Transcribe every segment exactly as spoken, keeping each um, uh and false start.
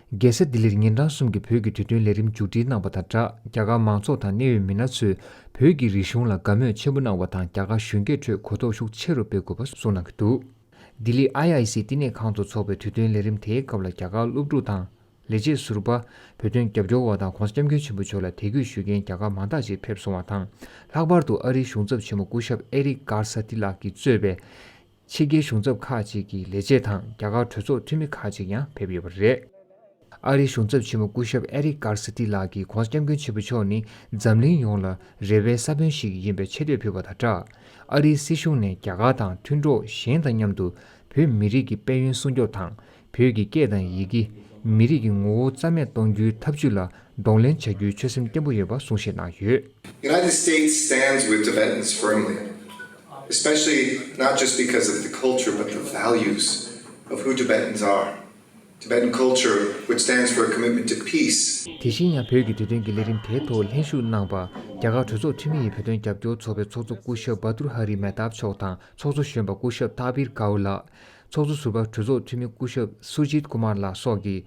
རྒྱལ་ས་ལྡི་ལིར་ཉིན་གྲངས་གསུམ་གྱི་བོད་ཀྱི་དུས་སྟོན་ལས་རིམ་མཇུག་སྒྲིལ་གནང་བ་དང་སྦྲགས། རྒྱ་གར་མང་ཚོགས་དང་གནད་ཡོད་མི་སྣ་ཚོས་བོད་ཀྱི་རིག་གཞུང་ལ་དགའ་མོས་ཆེན་པོ་གནང་བ་དང་། རྒྱ་གར་གཞོན་སྐྱེས་ཁྲོད་གོ་རྟོགས་ཤུགས་ཆེ་རུ་སྤེལ་དགོས་པ་གསུངས་གནང་གི་འདུག་ལྡི་ལི་ཨའི་ཨའི་སི་བསྟི་གནས་ཁང་དུ་འཚོགས་པའི་དུས་སྟོན་ལས་རིམ་དེའི་སྐབས་ལ། རྒྱ་གར་སློབ་ཕྲུག་དང་ལས་བྱེད་ཟུར་པ། བོད་དོན་རྒྱབ་སྐྱོར་བ་དང་། ྋགོང་ས་ྋསྐྱབས་མགོན་ཆེན་པོ་མཆོག་ལ་དད་གུས་ཞུ་མཁན་རྒྱ་གར་མང་དག་ཅིག་ཕེབས་སོང་བ་དང་། ལྷག་པར་དུ་ཨ་རིའི་གཞུང་ཚབ་ཆེན་མོ་སྐུ་ཞབས་ཨེ་རིག་གྷར་ས་ཏི་ལགས་ཀྱིས་གཙོས་པའི་ཕྱི་རྒྱལ་གཞུང་ཚབ་ཁག་ཅིག་གི་ལས་བྱེད་དང་། རྒྱ་གར་གྲོས་ཚོགས་འཐུས་མི་ཁག་ཅིག་ཡང་ཕེབས་ཡོད་པ་རེད། ཨ་རིའི་གཞུང་ཚབ་ཆེན་མོ་སྐུ་ཞབས་ཨེ་རིག་གྷར་ས་ཏི་ལགས་ཀྱིས་ྋགོང་ས་ྋསྐྱབས་མགོན་ཆེན་པོ་མཆོག་ནི་འཛམ་གླིང་ཡོངས་ལ་རེ་བའི་ས་བོན་ཞིག་ཡིན་པའི་ཆེ་བསྟོད་ཕུལ་བ་དང་སྦྲགས། ཨ་རིའི་སྲིད་གཞུང་ནས་རྒྱ་གར་དང་མཐུན་གྲོགས་གཞན་དང་མཉམ་དུ་བོད་མི་རིགས་ཀྱི་དཔལ་ཡོན་སྲུང་སྐྱོབ་དང་། བོད་ཀྱི་སྐད་དང་ཡི་གེ། མི་རིགས་ཀྱི་ངོ་བོ་རྩ་མེད་གཏོང་རྒྱུའི་ཐབས་ཇུས་ལ་གདོང་ལེན་བྱ་རྒྱུའི་ཆོད་སེམས་བརྟན་པོ་ཡོད་པ་གསུང་བཤད་གནང་ཡོད། United States stands with Tibetans firmly, especially not just because of the culture, but the values of who Tibetans are. Tibetan culture, which stands for a commitment to peace. དེ་བཞིན་ཡང་བོད་ཀྱི་དུས་སྟོན་གྱི་ལས་རིམ་དེའི་ཐོག་ལྷན་ཞུགས་གནང་པ། རྒྱ་གར་གྲོས་ཚོགས་འཐུས་མི་ཡི་བོད་དོན་རྒྱབ་སྐྱོར་ཚོགས་པའི་ཚོགས་གཙོ་སྐུ་ཞབས་བྷ་དུར་ཧ་རི་མེ་ཏཱབ་མཆོག་དང་། ཚོགས་གཙོ་གཞོན་པ་སྐུ་ཞབས་ཏཱ་བིར་གའུ་ལགས། ཚོགས་གཙོ་ཟུར་པ་གྲོས་ཚོགས་འཐུས་མི་སྐུ་ཞབས་སུ་ཇིད་ཀུ་མར་ལགས་སོགས་ཀྱིས།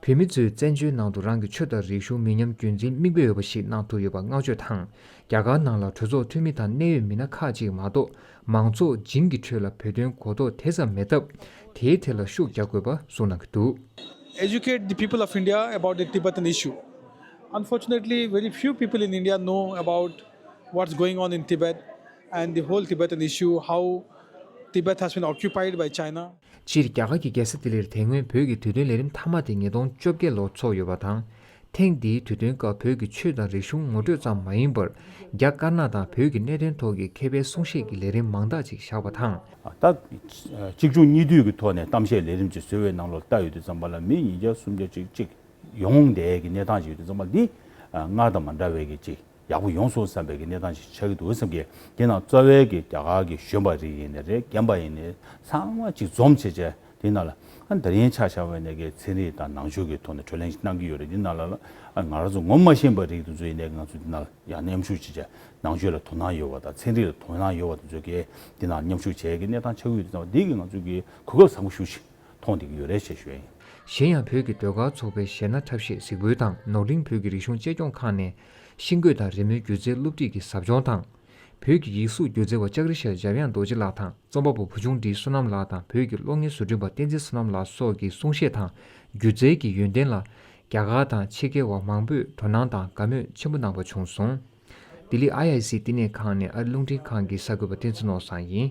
བོད་མི་ཚོས་བཙན་བྱོལ་ནང་དུ་རང་གི་ཆོས་དང་རིག་གཞུང་མི་ཉམས་རྒྱུན་འཛིན་མིག་དཔེ་འོས་པ་ཞིག་གནང་ཐུབ་ཡོད་པར་བསྔགས་བརྗོད་དང་། རྒྱ་གར་ནང་ལ་གྲོས་ཚོགས་འཐུས་མི་དང་གནད་ཡོད་མི་སྣ་ཁག་ཅིག་མ་གཏོགས། མང་ཚོགས་བྱིངས་ཀྱི་ཁྲོད་ལ་བོད་དོན་གོ་རྟོགས་དེ་ཙམ་མེད་སྟབས། དེའི་ཐད་ལ་ཤུགས་རྒྱག་དགོས་པ་གསུངས་གནང་གི་འདུག Educate the people of India about the Tibetan issue. Unfortunately, very few people in India know about what's going on in Tibet and the whole Tibetan issue, how Tibet has been occupied by China. སྤྱིར་རྒྱ་གར་གྱི་རྒྱལ་ས་ལྡི་ལིར་དེ་སྔོན་བོད་ཀྱི་དུས་སྟོན་ལས་རིམ་མཐའ་མ་དེ་ཉིས་སྟོང་བཅོ་བརྒྱད་ལོར་འཚོགས་ཡོད་པ་དང་། ཐེངས་འདིའི་དུས་སྟོན་སྐབས་བོད་ཀྱི་ཆོས་དང་རིག་གཞུང་ངོ་སྤྲོད་ཙམ་མ་ཡིན་པར། རྒྱ་དཀར་ནག་དང་བོད་ཀྱི་གནད་དོན་ཐོག་གི་མཁས་པའི་གསུང་བཤད་ཀྱི་ལས་རིམ་མང་དག་ཅིག་བཞག་པ་དང་། ད་གཅིག་མཇུག་གཉིས་མཐུད་ཀྱི་ཐོག་ནས་གཏམ་བཤད་ལས་རིམ་ཅིག་བཟོས་པའི་ནང་ལོགས་ལྟ་ཡོང་དུས་ཙམ་པ་ལ། མི་ཉིས་བརྒྱ་སུམ་བརྒྱ་ཅིག་ཅིག་ཡོང་བསྡད་ཀྱི་གནས་སྟངས་ཅིག་ཡོད་དུས་ཙམ་པ། འདི་སྔར་དང་མ་འདྲ་བའི་གི་ཅིག་ཡག་པོ་ཡོང་སོང་བསམ་པའི་གི་གནས་སྟངས་ཤིག་ཆགས་ཀྱི་འདུག་བསམ་གི། དེ་ནང་རྩ་བའི་གི་རྒྱ་གར་གི་གཞོན་པ་རིགས་ཡིན་ནའི་རེད། རྒན་པ་ཡིན་ནའི་ཚང་མ་གཅིག་འཛོམས་བྱས་བྱས། དེ་ནང་ལ་ཨ་ད་རིང་ཆ་བཞག་པ་ཡིན་ནའི་གི་ཚན་རིག་དང་ནང་ཆོས་ཀྱི་ཐོག་ནས་གྲོས་གླེང་ཞིག་གནང་གི་ཡོད་རེད། དེ་ནང་ལ་ཨ་ང་རང་ཚོ་ངོ་མ་ཤེས་པ་རིགས་དེ་ཚོ་ཡིན་ནའི་ང་ཚོ་དེ་ནང་ལ་ཡང་མཉམ་ཞུགས་བྱས་བྱས། ནང་ཆོས་ལ་དོ་སྣང་ཡོད་པ་དང་ཚན་རིག་ལ་དོ་སྣང་ཡོད་པ་དེ་ཚོ་གི་དེ་ནང་མཉམ་ཞུགས་བྱས་ཀྱི་གནས་སྟངས་ཆགས་ཀྱི་ཡོད་དུས་ཙམ་པ། འདི་གི་ང་ཚོ་གི་གོ་སྐབས་བཟང་པོ་ཞེ་པོ་ཅིག་མཐོང་བསྡད་ཀྱི་ཡོད་རེད་ཅེས་ཞུ་ཡ་ཡིན། གཞན་ཡང་བོད་ཀྱི་ཟློས་གར་ཚོགས་པའི་གཞས་སྣ་འཁྲབ་གཞས་གཟིགས་འབུལ་དང་། ནོར་གླིང་བོད་ཀྱི་རིག་གཞུང་གཅེས་སྐྱོང་ཁང་ནས་ཤིང་བརྐོས་དང་རི་མོའི་སྒྱུ་རྩལ་སློབ་ཁྲིད་ཀྱི་ཟབ་སྦྱོང་དང་། བོད་ཀྱི་ཡིག་གཟུགས་སྒྱུ་རྩལ་བ་ལྕགས་རི་ཤར་འཇམ་དབྱངས་རྡོ་རྗེ་ལགས་དང་རྩོམ་པ་པོ་བུ་ཆུང་བཀྲིས་བསོད་ནམས་ལགས་དང་བོད་ཀྱི་གློག་བརྙན་བཟོ་སྐྲུན་པ་བསྟན་འཛིན་བསོད་ནམས་ལགས་སོགས་ཀྱིས་གསུང་བཤད་དང་སྒྱུ་རྩལ་གྱི་ཡོན་ཏན་ལ་རྒྱ་གར་དང་ཕྱི་རྒྱལ་བ་མང་པོས་དོ་སྣང་དང་དགའ་མོས་ཆེན་པོ་གནང་པ་བྱུང་སོང་། ལྡི་ལི་ཨའི་ཨའི་སི་བསྟི་གནས་ཁང་ནས་ཨ་རི་རླུང་འཕྲིན་ཁང་གི་གསར་འགོད་པ་བསྟན་འཛིན་ནོར་བཟང་ཡིན།